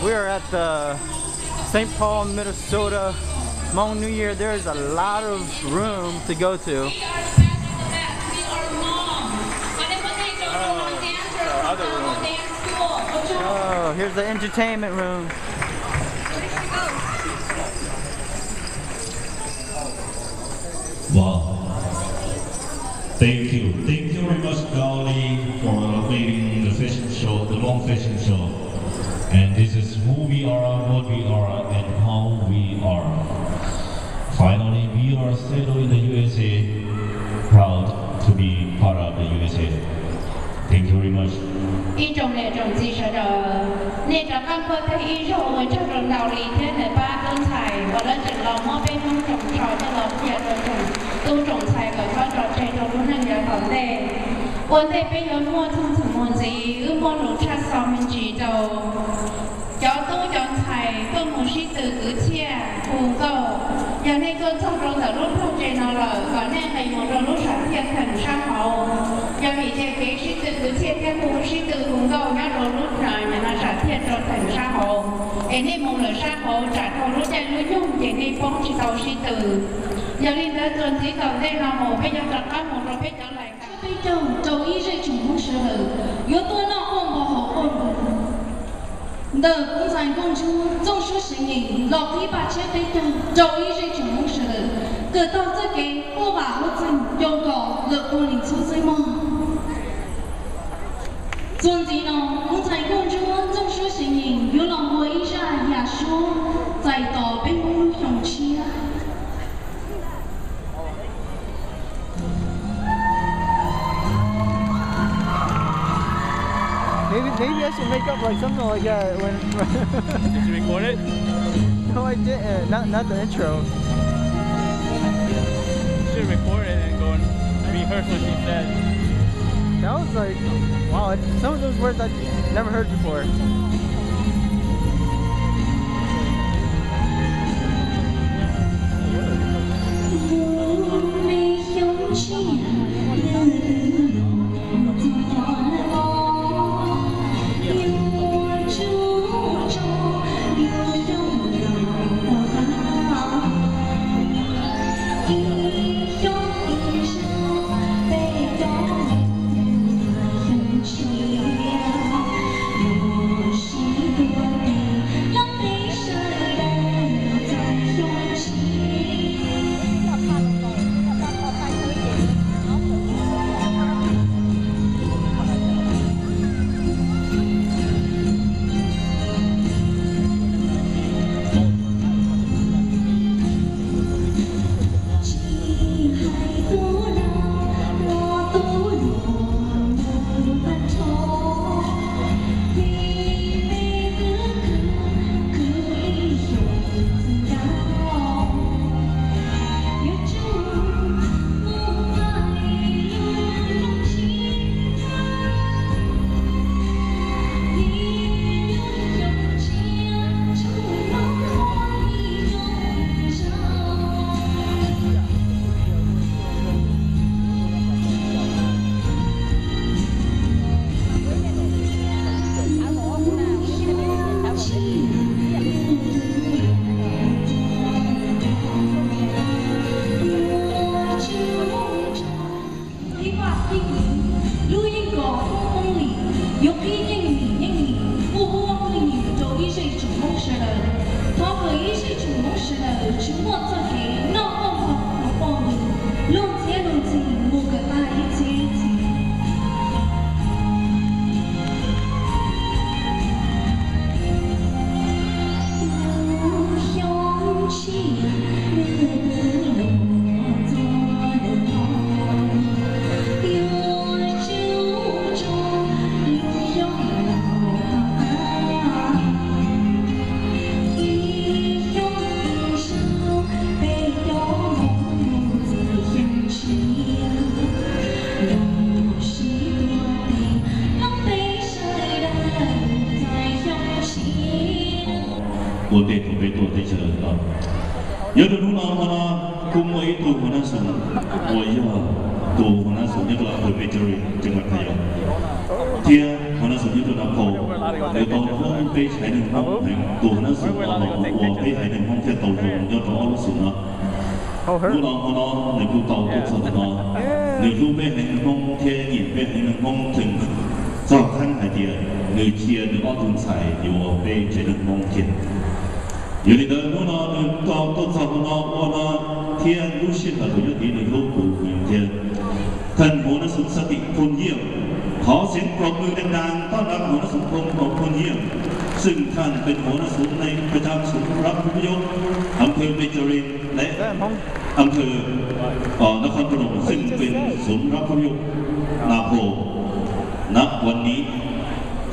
We are at the Saint Paul, Minnesota Hmong New Year. There is a lot of room to go to. Oh, here's the entertainment room. Wow. Thank you. Thank you very much, Gaoli, for making the fashion show, the long fashion show. And this is who we are, what we are, and how we are. Finally, we are settled in the U S A. Proud to be part of the U S A. Thank you very much. Ib tsoom niam tsoom txiv sawv daws, nej rov qab kuaj tag ib zaug ua tsaug rau Ntaus Lis thiab nws pab tub ntxhais uas lawv tseem los muab peb Hmoob tsoom tsho coj los qhia rau tsoom tub tsoom ntxhais kom txhob tso tseg rau lub neej yav tom ntej. Ua ntej peb yuav muaj txog txheem mus ntxiv, wb muaj lus tshaj xov me ntsis rau cov tub cov ntxhais tuaj mus sib tw kwv txhiaj hu nkauj. Yog nej tuaj txog rau ntawm lub plog tsev no lawm, kom nej nqis mus rau lub sam thiaj theem sab hauv. Yog vim tias kev sib tw kwv txhiaj thiab hu sib tw hu nkauj nyob rau lub no sam thiaj rau theem sab hauv, es nej mus lawm sab hauv tsam dhau lub caij lub nyoog ces nej poob tsis tau sib tw. Yog li ntawd txuas ntxiv tom ntej no mus peb yuav rov qab mus rau peb cov lais peb caug rau ib zej tsoom Hmoob sawv daws yuav tuaj noj quaj npog haus quaj npog. Ntawm kuv ntxhais Nkauj Ntsuab Txooj Suab Xeev Yees los qhib paj tshiab peb caug rau ib zej tsoom Hmoob sawv daws kawm tau txoj kev quaj vam quaj txeeg coj kom lawm puag nim txhub xwb mog. Txuas ntxiv no, kuv ntxhais Nkauj Ntsuab Txooj Suab Xeev Yees yuav los ua ib zaj yam suab txais tos peb Hmoob lub xyoo tshiab. Maybe, maybe I should make up like something like that when. Did you record it? No, I didn't. Not, not the intro. You should record it and go and rehearse what she said. That was like, wow, some of those words I never heard before. Ib vaj ib hwv, lub yeej kos poob poob li, yuav qhib yeej nim yeej nim, kuj hu ua phooj ywg rau ib zej tsoom Hmoob sawv daws. Thov kom ib zej tsoom Hmoob sawv daws tsis muaj txoj kev noj quaj npog haus quaj npog, luag txhiab luag ntxhi mus kom tag ib txhiab ib txhis. Ua ntej thaum peb tuaj teb chaws no, nyob rau hnub no hmo no kuj muaj ib tug Huas Nab Xoom uas yog tus Huas Nab Xoom nyob rau a pawg Peb Cawv Ri, ceeb vas Phaj Yos, thiab Huas Nab Xoom nyob rau Nab Phau, Nws tau hlub peb haiv neeg Hmoob heev, tus hauv nab xum no los kuj ua peb haiv neeg Hmoob thiaj tau zoo nyob rau ob lub xum no. Hnub no hmo no nws kuj tau tuaj txog no, nws hlub peb haiv neeg Hmoob thiab nyiam peb haiv neeg Hmoob theem txog qheeb hais tias nws cia nws ob tug ntxhais yuav peb tsev neeg Hmoob kiag. Yog li ntawd hnub no nws tau tuaj txog hmo no ua no thiab lub sij hawm thaum nyob tid nws hlub kuv heev tiag. Thành phố Nam Súng, xã Tịnh Phôn Hiệp. Thovเสียงปรบมือดังๆ ต้อนรับหัวหน้าสุมพลของโพนเยี่ยม ซึ่งท่านเป็นหัวหน้าสุมในประจำศูนย์รับอพยพอำเภอเบญจริง และอำเภอ เอ่อ นครพนม ซึ่งเป็นศูนย์รับอพยพนาโพ ณ วันนี้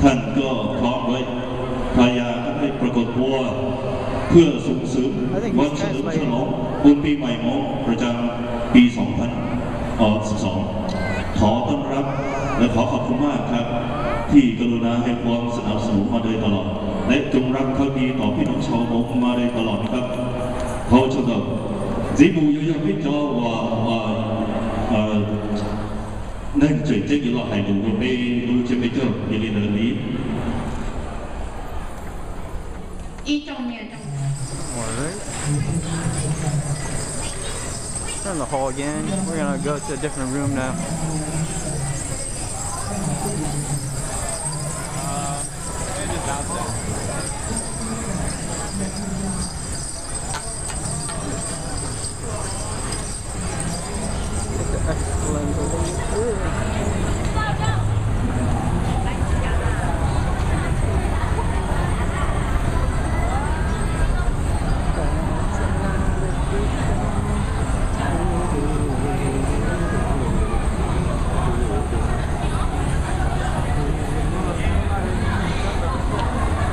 ท่านก็พร้อมด้วยภรรยาก็ได้ปรากฏตัวเพื่อส่งเสริมวันเฉลิมฉลองบุญปีใหม่มงประจำปี สองพันสิบสอง ขอต้อนรับและขอขอบคุณมากครับ ที่กรุณาให้ความสนับสนุนมาโดยตลอด และจงรักภักดีต่อพี่น้องชาวมงมาโดยตลอดนะครับ Hauv tshaj tawm, ntxiv mus yuav yog peb cov uas neeg tseem ceeb yuav los hais lus rau peb lub tsiab peb caug, yog li ntawd li. All right. We're in the hall again. We're gonna go to a different room now.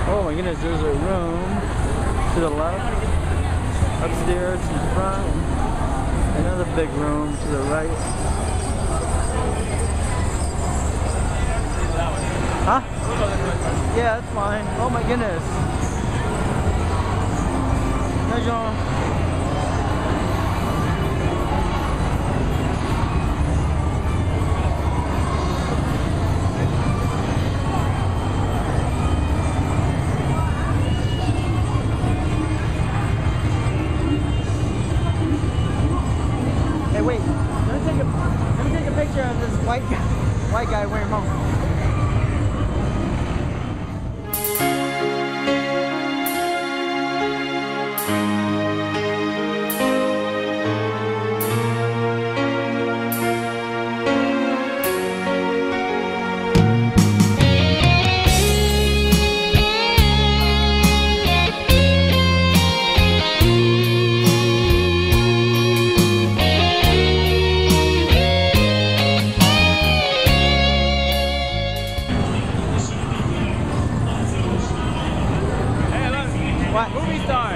Oh my goodness, there's a room to the left, upstairs in front, another big room to the right. Huh? Yeah, that's fine. Oh my goodness. Nyob zoo. Hey, wait. Let me take a, let me take a picture of this white guy, white guy wearing home. Hey, look. What? Movie star.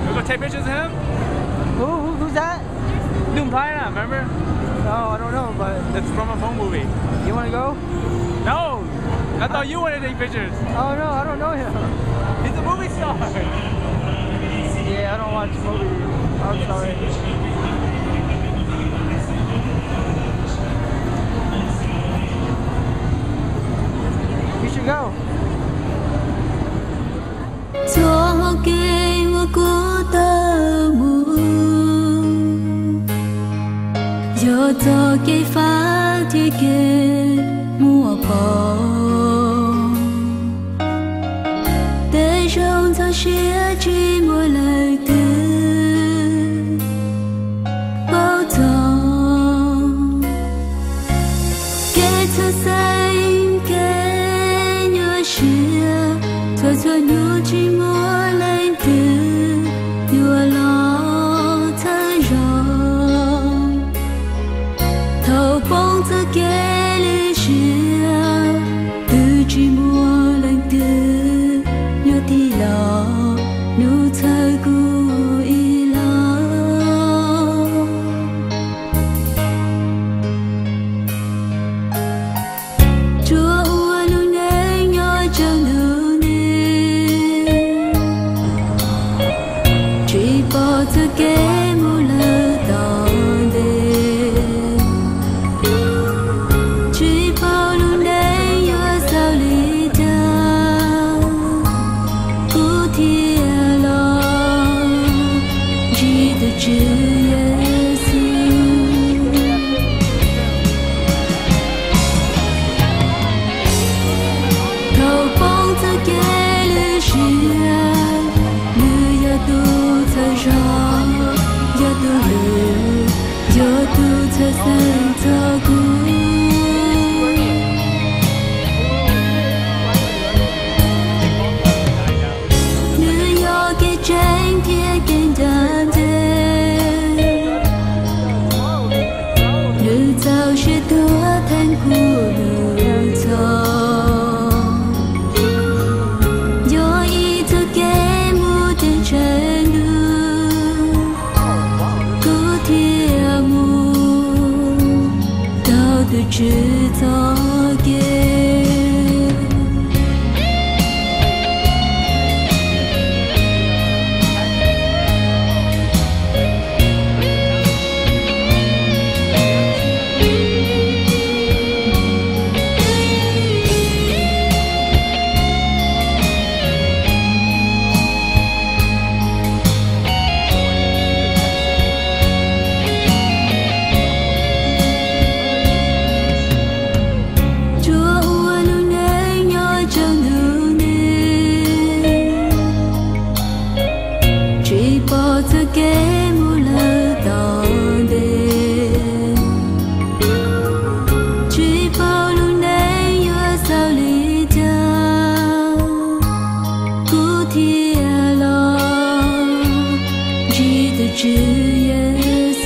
We go take pictures of him? Who, who, who's that? Doom Pie, remember? Oh, I don't know, but it's from a Hmong movie. You wanna go? No! I thought you wanted to take pictures. Oh, no, I don't know him. He's a movie star. Yeah, I don't watch movies. I'm sorry. You should go. Txhua hau kev uas kuv tau mus, yog txoj kev fab thiab kev muaj pov. Tej zoo txog siab tsis muaj leej twg paub txog. Kev txhawj xeeb kev nyuaj siab, txhua txhua hnub tsis muaj leej twg yuav los txhawb zog. Thaum poob txoj kev lim siab, twb tsis muaj leej twg yuav tig los. txoj kev. Tsuas ua lub neej nyob tsawg ntuj neeg, tsis pom txoj kev mus lawm tom ntej, tsis paub lub neej yuav xaus li cas, kuv thiaj los ntsib tus Tswv Yexus.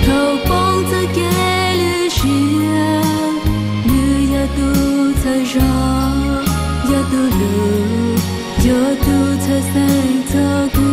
Thaum poob txoj kev lwj siab, nws yog tus txhawb zog, yog tus hlub, yog tus txhawj xeeb txog kuv.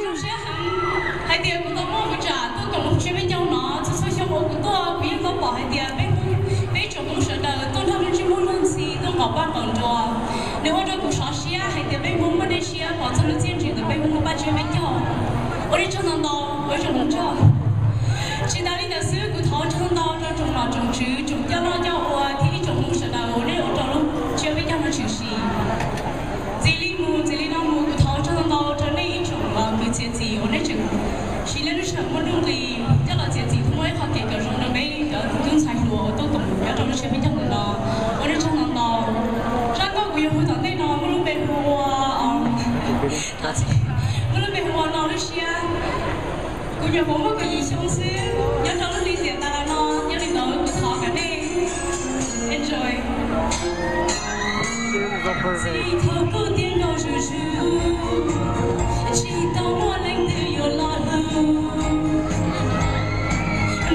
Zoo siab heev hais tias kuv tau muaj kuv tsam tuaj koom lub tsiab peb caug no. Txhua txhua xyoo uas kuv tuaj kuv yeej tau pom hais tias peb Hmoob, peb tsoom Hmoob sawv daws tuaj nrog lub ntsej muag luag ntxhi tuaj nqos paj nqos nruas. Nws ua rau kuv sov siab hais tias peb Hmoob muaj dej siab pom txog lub txiaj ntsig ntawm peb Hmoob lub paj tsiab peb caug. Ua nej tsaug ntau ntau, ua ib tsoom Hmoob tsaug. Tsis tas li ntawd xwb, kuv thov ua tsaug ntau ntau rau tsoom nom tsoom tswv, tsoom coj noj coj ua thiab ib tsoom Hmoob sawv daws uas nej ua rau lub tsiab peb caug no tshwm sim. Ntxiv li mus, ntxiv li no mus, kuv thov ua tsaug ntau ntau rau nej ib tsoom kwv txhiaj txiv uas nej tseem siv nej lub sij hawm muaj nuj nqis coj los txiav txim thiab muab ib qho kev kawm zoo rau peb cov tub ntxhais hluas uas tuaj koom nyob rau lub tsiab peb caug ntawm no. Ua nej tsaug ntau ntau. Zaj nkauj kuv yuav hu tom ntej no muaj lub npe hu ua, muaj lub npe hu ua No Lub Siab. Kuv nyuam qhuav muaj kaum yim xyoo xwb, nyob rau lub hli tiam tas los no, yog li ntawd kuv thov kom nej enjoy. Txij thaum kuv tiav nkaus zuj zus, tsis tau muaj leej twg yuav los hlub.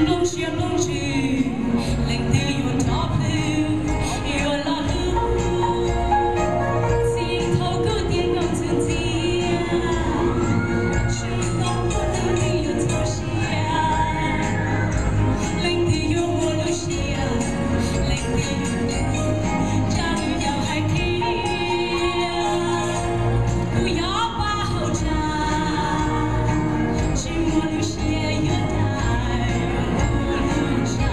Nplooj siab nplooj ntsws, leej twg yuav nrov plhws, yuav los hlub. Txij thaum kuv tiav nkaus ntxhw ntxiag, tsis tau muaj leej twg yuav txaus siab. Leej twg yuav muaj lub siab, leej twg yuav tsa lub yam hais tias kuv yog pab hauv tsa, tsis muaj lub siab yuav tsa, yuav muaj lub tsa.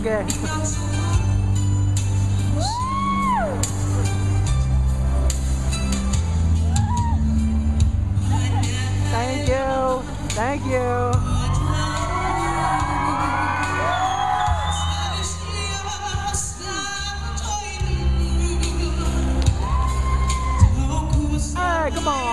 Okay. Thank you. Thank you. Hey, come on.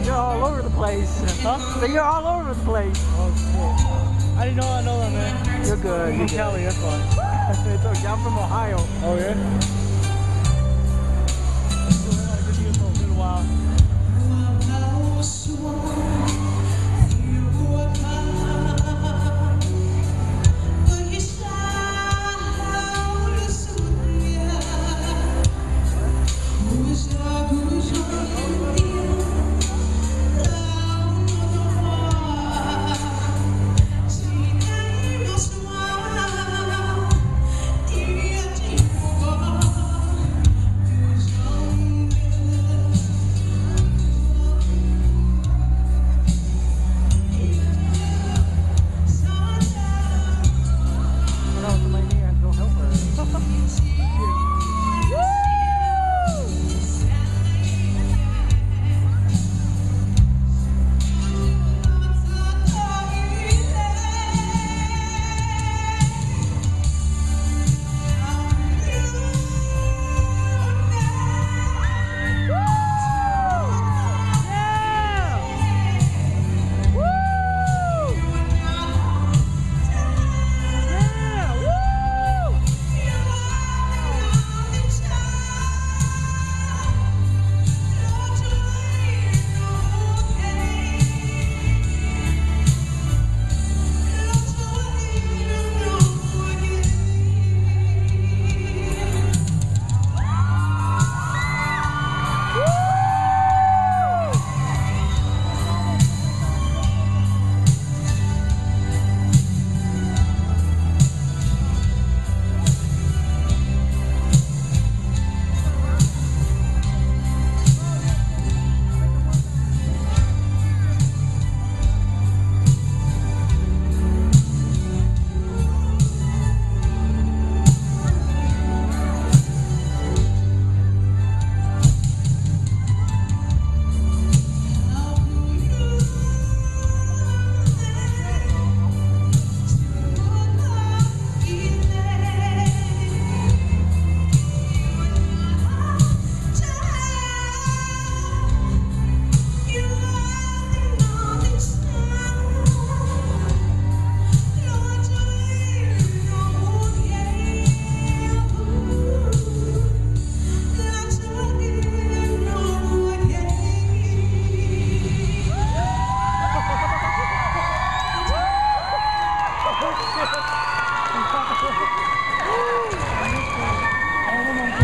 You're all over the place. Huh? So you're all over the place. Oh, shit. I didn't know, I know that, man. You're good. You're good. Cali, that's why. It's okay. I'm from Ohio. Oh, yeah? Been a while.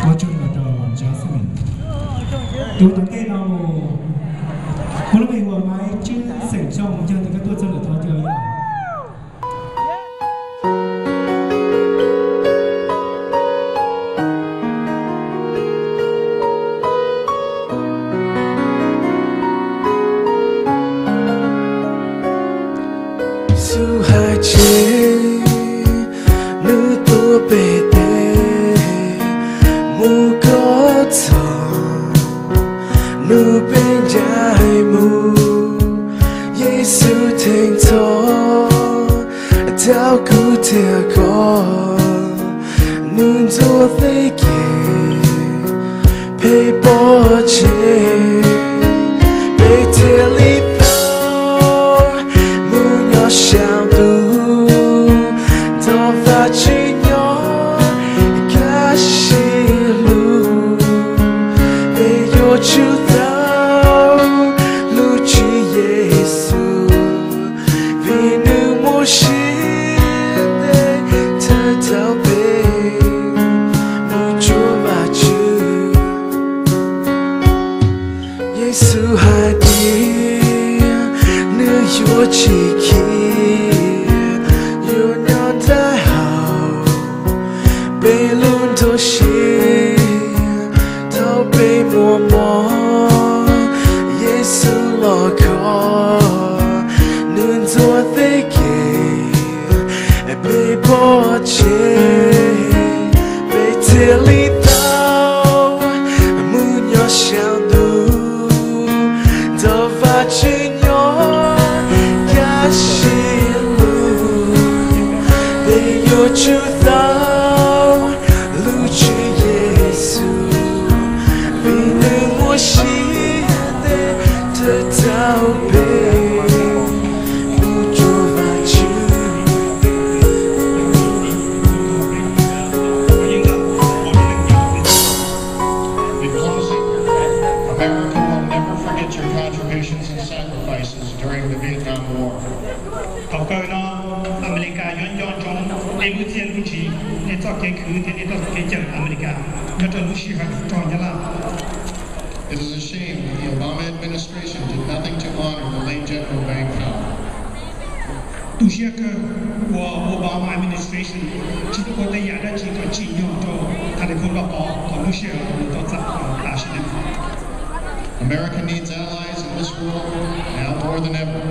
Ua tsaug ntau rau Jasmine. Tus tom ntej no mus, muaj lub npe hu ua Maiv Tswb xeem Xyooj, yog tias koj tuaj txog lawm thov caw yog. Kuv thiab koj nws ntxuav tej kev phem pov tseg, peb thiaj li tau mus nyob saum ntuj nrog Vajtswv nyob kaj siab lug. Peb yuav tsum tau hlub Tswv Yexus, vim nws muaj sia ntev thawj thaum peb mus cuag Vajtswv. Yexus hais tias nws yuav tsis khiav, yuav nyob nraim hauv peb lub nruab siab. Thaum peb muaj mob, Yexus los kho, nws ntxuav tej kev phem pov tseg, peb thiaj li tau mus nyob saum ntuj nrog Vajtswv nyob kaj siab lug. Peb yuav tsum tau hlub Tswv Yexus, vim nws muaj sia ntev thawj thaum peb mus cuag Vajtswv. In closing, America will never forget your contributions and sacrifices during the Vietnam War. Thaum kawg no, Amelikas yuav nco ntsoov nej lub txiaj lub ntsig, nej txoj kev khwv thiab nej txoj kev cawm Amelikas nyob rau lub sij hawm rog Nyab Laj. It is a shame that the Obama administration did nothing to honor the late General Vang Pao. Tu siab kawg uas Obama administration tsis tau ua tej yam dab tsi kom tsim nyog rau Tha Li Phoo Vaj Pov thaum lub sij hawm nws tau txam tas sim neej. America needs allies in this world now more than ever.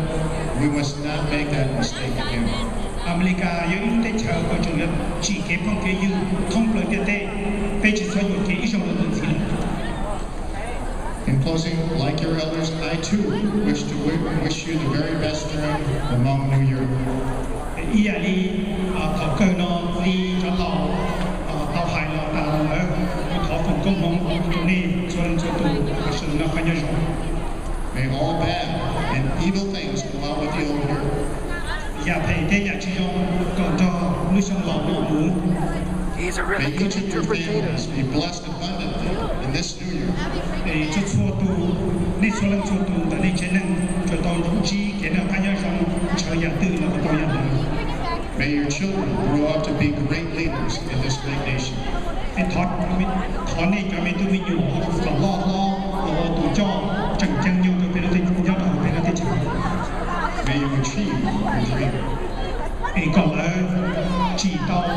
We must not make that mistake again. Amelikas yog ib lub teb chaws uas tseem yuav tsim kev phooj kev ywg thoob plaws ntiaj teb, peb tsis txhob yuam kev ib zaug los ntxiv lawm. In closing, like your elders, I too wish to wi- wish you the very best during the Hmong New Year. Ib yam li thaum kawg no li cov laus tau hais los tas los lawm, kuv thov foom koob hmoov rau nej txhua leej txhua tus sawv daws noj qab nyob zoo. May all bad and evil things go out with the old year. Yam phem thiab yam tsis zoo kom nrog lub xyoo laus no mus. May each of your families be blessed abundantly in this new year. Es txhua txhua tus, nej txhua leej txhua tus ntawm nej tsev neeg tsuas tau ntsib kev noj qab nyob zoo, ntshaw yam twg los tau yam ntawd. May your children grow up to be great leaders in this great nation. Es thov, thov nej cov me tub me nyuam kom loj hlob los ua tus coj tseem ceeb nyob rau peb lub teb, nyob rau peb lub teb chaws. May you achieve your dream. Es kom lawv tsim tau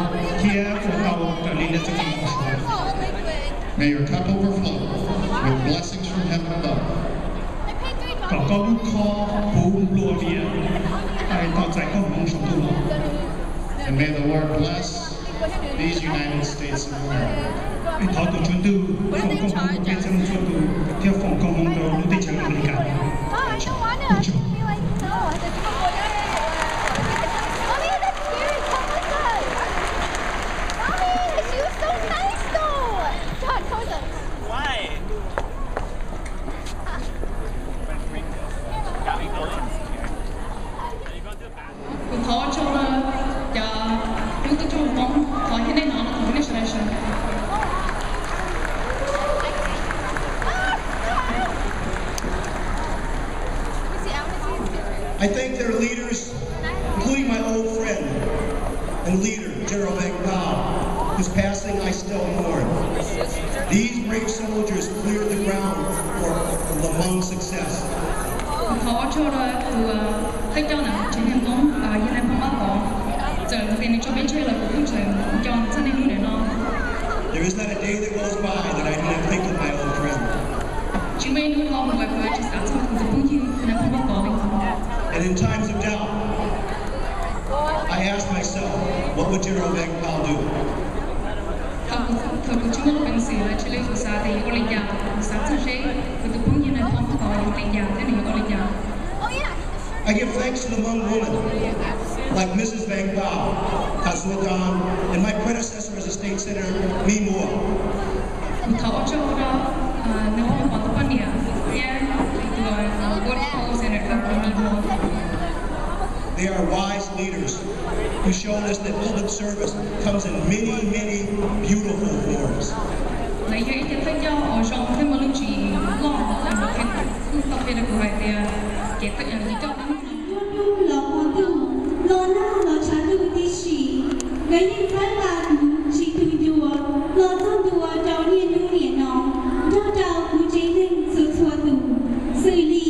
thiab ua tau raws li lawv txoj kev npau suav. May your cup overflow with blessings from heaven above. Kom koj lub khob puv nplua vias, tau txais koob hmoov saum ntuj los. And may the Lord bless these United States of America. Es thov tus Tswv Ntuj foom koob hmoov rau peb txhua leej txhua tus thiab foom koob hmoov rau lub teb chaws Amelikas. Ua tsaug. Kuv thov ua tsaug rau cov tub tub rog Hmoob, thov thiab nej hnov, thov nej sawv daws sawv. I thank their leaders, including my old friend and leader, General Vang Pao, whose passing I still mourn. These brave soldiers cleared the ground for the Hmong success. Kuv thov ua tsaug rau tus thawj coj ntawm tsev neeg Hmoob, yog nais phoo Vaj Pov, txawm nws tso peb tseg los kuv kuj tseem nco nws txoj niaj hnub ntawm no. There is not a day that goes by that I do not think of my old friend. Tsis muaj ib hnub dhau mus uas kuv tsis xav txog kuv tus phooj ywg nais phoo Vaj Pov li. And in times of doubt, I ask myself, what would General Vang Pao do? Thaum kuv, thaum kuv tsis muaj peev xwm los sis li kuv xav tias yuav ua li cas, kuv xav txog seb kuv tus phooj ywg nais phoo Vaj Pov yuav ua li cas thiab nws yuav ua li cas. I give thanks to the Hmong woman. Like Missus Vang Pao, Kha Sua Tan, and my predecessor as a state senator, Mi Mua. Kuv thov ua tsaug rau nws ua pov tus poj niam thiab tus World Senator Mi Mua. They are wise leaders who showed us that public service comes in many, many beautiful forms. Lawv yog ib cov thawj coj uas zoo thiab muaj lub tswv yim loj, thiab tau qhia rau kuv hais tias kev thawj coj los qhov twg los nag los tshav ntuj tib si, nkawd yeej txhawb nqa kuv tsis tu ncua los txog ntua rau niaj hnub niam no, nrog rau kuv tsev neeg txhua txhua tus, xws li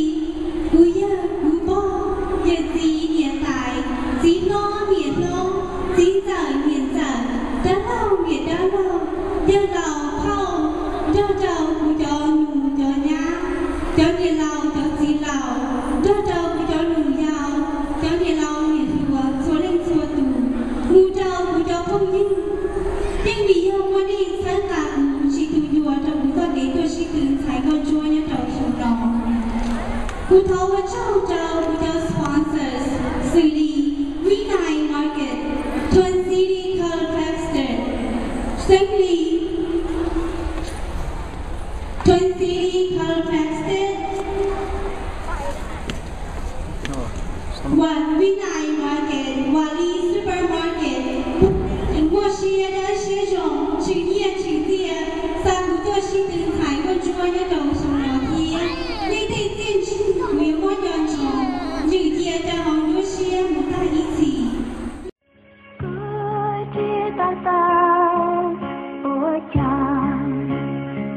kuv yawg kuv pog, yawm txiv niam tais, txiv hlob niam hlob, txiv ntxawm niam ntxawm, dab laug niam dab laug, yawg laus phauj, nrog rau kuv cov nus cov nyab, cov niam laus cov txiv laus, nrog rau kuv cov nus yau, cov niam laus niam hluas txhua leej txhua tus, mus rau kuv cov phooj ywg. Yeej vim yog muaj nej txhawb nqa kuv tsis tu ncua rau kuv txoj kev tuaj sib tw ntxhais nkauj ntsuab nyob rau xyoo no. Kuv thov ua tsaug rau kuv cov sponsors xws li Vinai Market, Twin City Chiropractic, Sengli, Twin City Chiropractic, Vinai Market, Valley Supermarket, tseem muaj siab dawb siab zoo, tshwm nyiaj tshwm txiaj, xa kuv tuaj sib tw ntxhais nkauj ntsuab nyob rau xyoo no thiab. Nej tej txiaj ntsig kuv yuav muab nco ntsoov, ntswm cia rau hauv nruab siab mus tag ib txhis. Kuv tsis tau tau ua cas,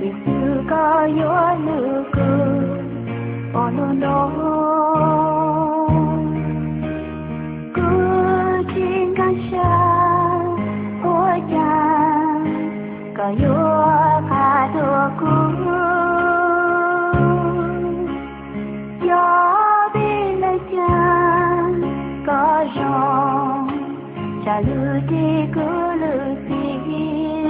Yexus koj yuav hlub kuv ua luaj nto. Kuv tsis nkag siab ua cas, koj yuav qha dua kuv. Yog vim li cas koj zoo, tsa lub ris kuv lub txim.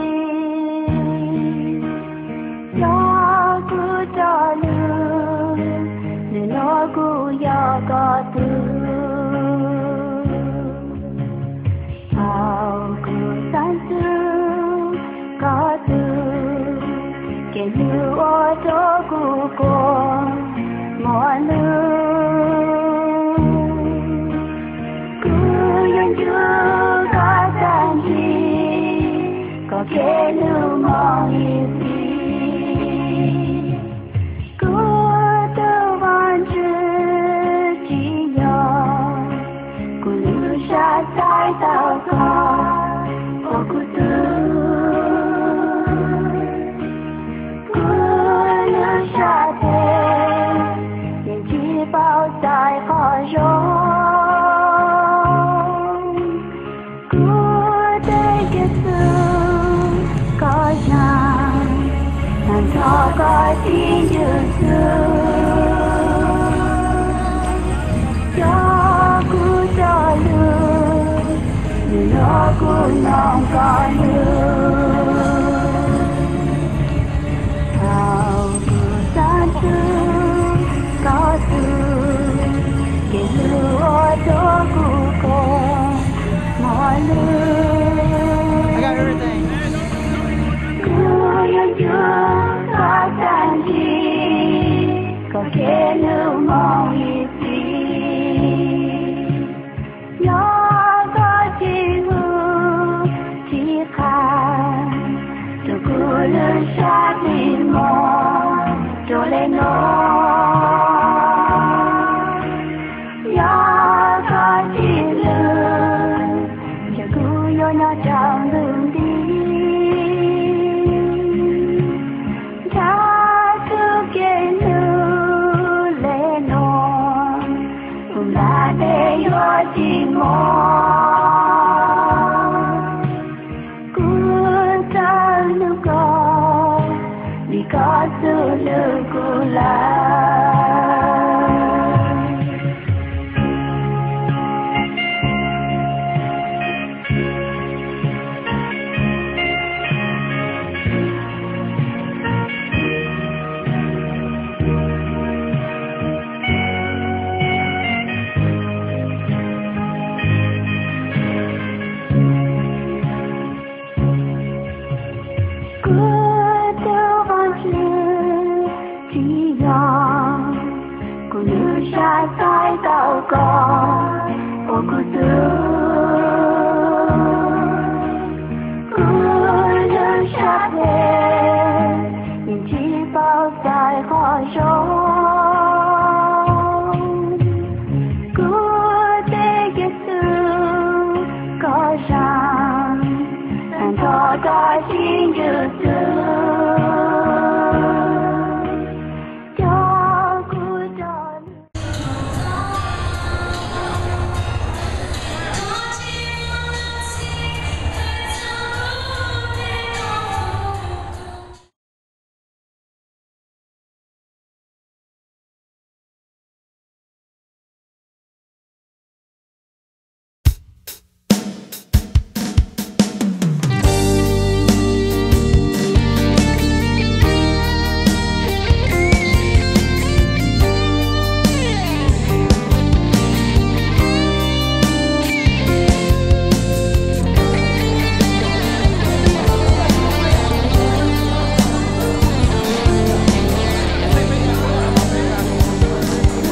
Yog kuv cov lus, hnub no kuv yog koj tug. Thaum kuv xav ntxub koj tug, kev hlub ua rau kuv kua muag lug. Kuv yuav nco koj tag nrho, koj kev hlub mob ib txhis. Kuv tus Vajtswv tsis yog kuv lub sab txais tau koj ua kuv tug. Kuv lub sab tes yeej tsis paub txais qhov zoo. Kuv tes Yexus, koj zam, nag nrho koj txiv ncuj xwb. Cov kuv cov lus, hnub no kuv nug koj lus. Thaum kuv xav ntxub koj tug, kev hlub ua rau kuv kua muag lug. Kuv yuav nco koj tag nrho, koj kev hlub mob ib txhis. Yog koj tsis hlub tsis qha rau kuv lub sab tes mob rau le no. Yog koj tsis hlub, ntshe kuv yuav nyob rau ntuj nti. Nrhiav txoj kev hlub le no, kuv nta tes yuav tsis mob. Kuv txawj hlub koj, vim koj xub hlub kuv lawm.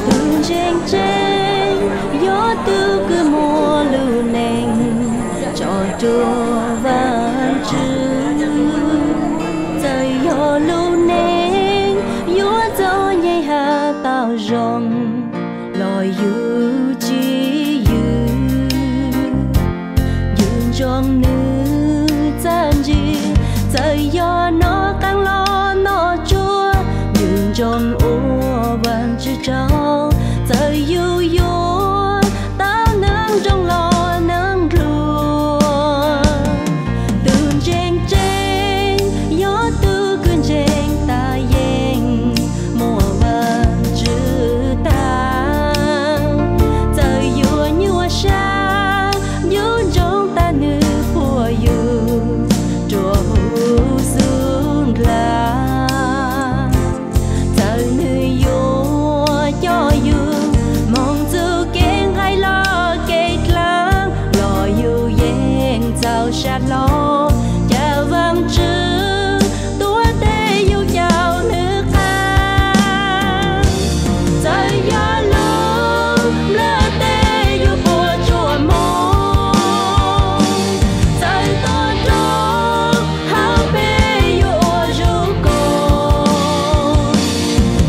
Tus ntseeg tseeb yog tus kws muaj lub neej tso rua Vaajtswv. Txawm yog lub neej yuav txom nyem has tau zoo los yus tsis yws. Yus ntsoov nws txawj ntsis, txawm yog noj qeej los noj tsuag, yus ntsoov ua Vaajtswv tsaug, txawm yus yuav tau neeg zoo los neeg dluag. Tus ntseeg tseeb yog tus kws ntseeg tas yeej muaj Vaajtswv tag. Txawm yuav nyuaj sab, yus ntsoov tas nws puag yus rua huv xub ndlaag. Txawm nws yuav coj yus moog txug kev nqaij los kev dlaab, los yus yeej txaus sab hlo, ca Vaajtswv tuav tes yus caum nws qaab. Txawm yog lub nplajteb yuav puas tsuaj moog, txawm tuaj rua hauv peb yuav ua zoo koom.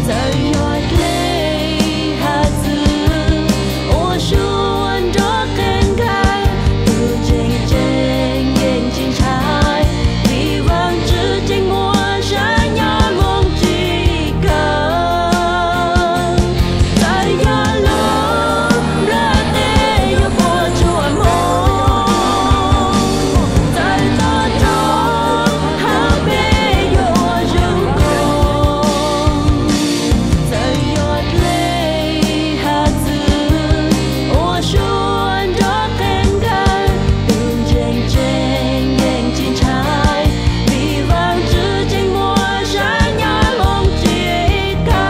Txawm yog dlej has txwv ua suab nrov qees nkawd, tus ntseeg tseeb yeej tsis ntshai, vim Vaajtswv tseem muaj sab nyob moog tsim kawg. Txawm yog lub nplajteb yuav puas tsuaj moog, txawm tuaj rua hauv peb yuav ua zoo koom. Txawm yog dlej has txwv ua suab nrov qees nkawd, tus ntseeg tseeb yeej tsis ntshai, vim Vaajtswv tseem muaj sab nyob moog tsim kawg.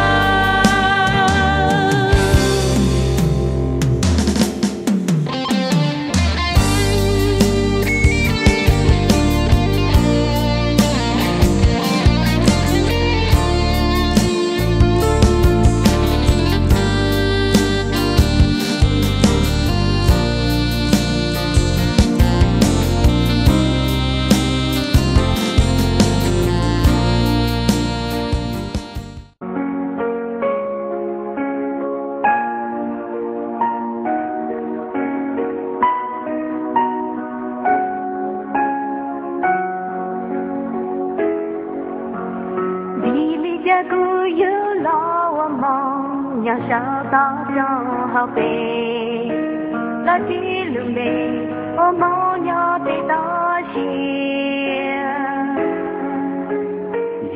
Vim li cas kuv yug los ua moog nyob sab toj roob hauv pes, los tsis lug npe ua moog nyob pem toj siab.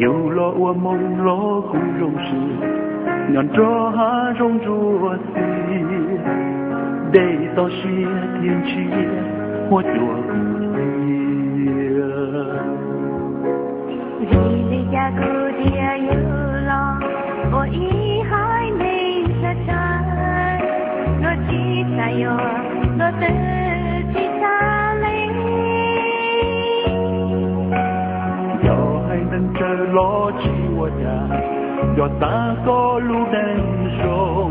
Yug los ua moog los kuv zoo siab, nyob nrog hav zoov ntsuab xiab, dej toj siab thiab ntshiab, huab cua kuv tiag. Vim li cas kuv thiaj yug los ua ib haiv neeg tshaib tshaib, luag tsis xav yuav, luag twb tsis xav lees. Yog haiv neeg tsawg los tsis ua cas, yog xav koj lub neej zoo,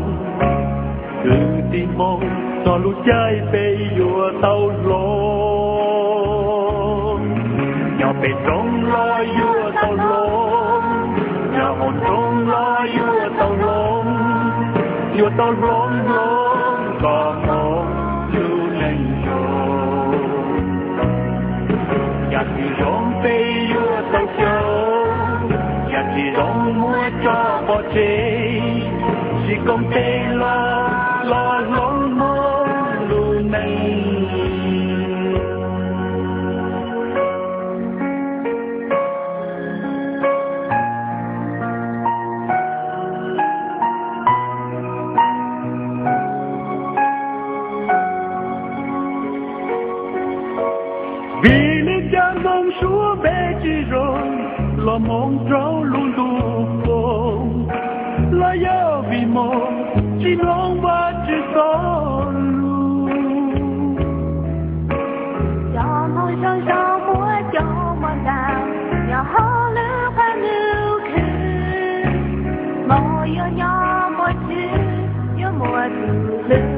kwv tij Hmoob txog lub caij peb yuav tau hloov. Nyob pem roob los yuav tau hloov, nyob hauv roob los yuav tau hloov, yuav tau hloov hloov kom Hmoob lub neej zoo. Yam twg zoo peb yuav tau tsev, tsis koom tes los, los hloov hmoov lub neej. Vim li cas hmoov suab peb tsis zoo, los hmoov raug lub ntuj foom, los yog vim hmoov tsis mloog Vajtswv txoj lus. Cov hmoov zoo zoo muab coj mus ntaus, nyob hauv lub qab ntuj khwv, hmoov yuav nyob muaj tswv, yuav muaj tus hlub.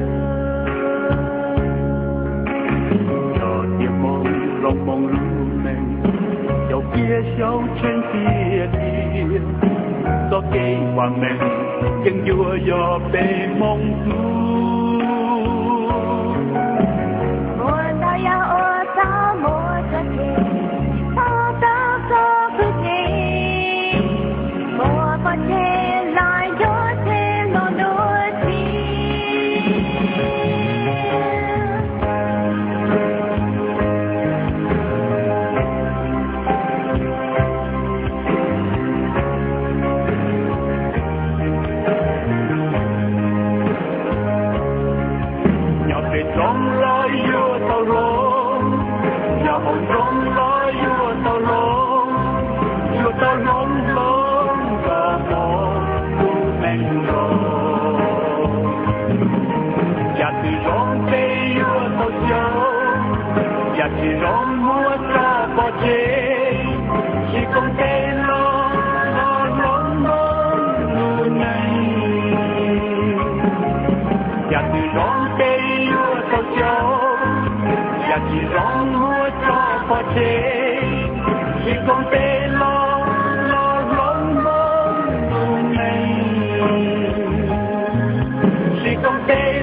Yog tias hmoov hloov hmoov lub neej, caum kiag xyoo tsheej tiag tiag, txoj kev vam meej yeej yuav yog peb hmoov hlub. Muaj ntau yam uas txhob muab tso tseg, txhob tau txo pwg tseg, muab pov tseg los yuav tseg hmoov ntuj txiv. Nyob pem txoos los yuav tau hloov, nyob hauv nroog los yuav tau hloov, yuav tau hloov hloov kom pom tus neeg zoo. Yam twg zoo peb yuav tau xyaum, yam tsis zoo muab tso pov tseg, tsis koom tes los, los hloov hmoov lub neej. Yam twg zoo peb yuav tau xyaum, yam tsis zoo muab tso pov tseg, tsis koom tes los, los hloov hmoov lub neej. Tsis koom tes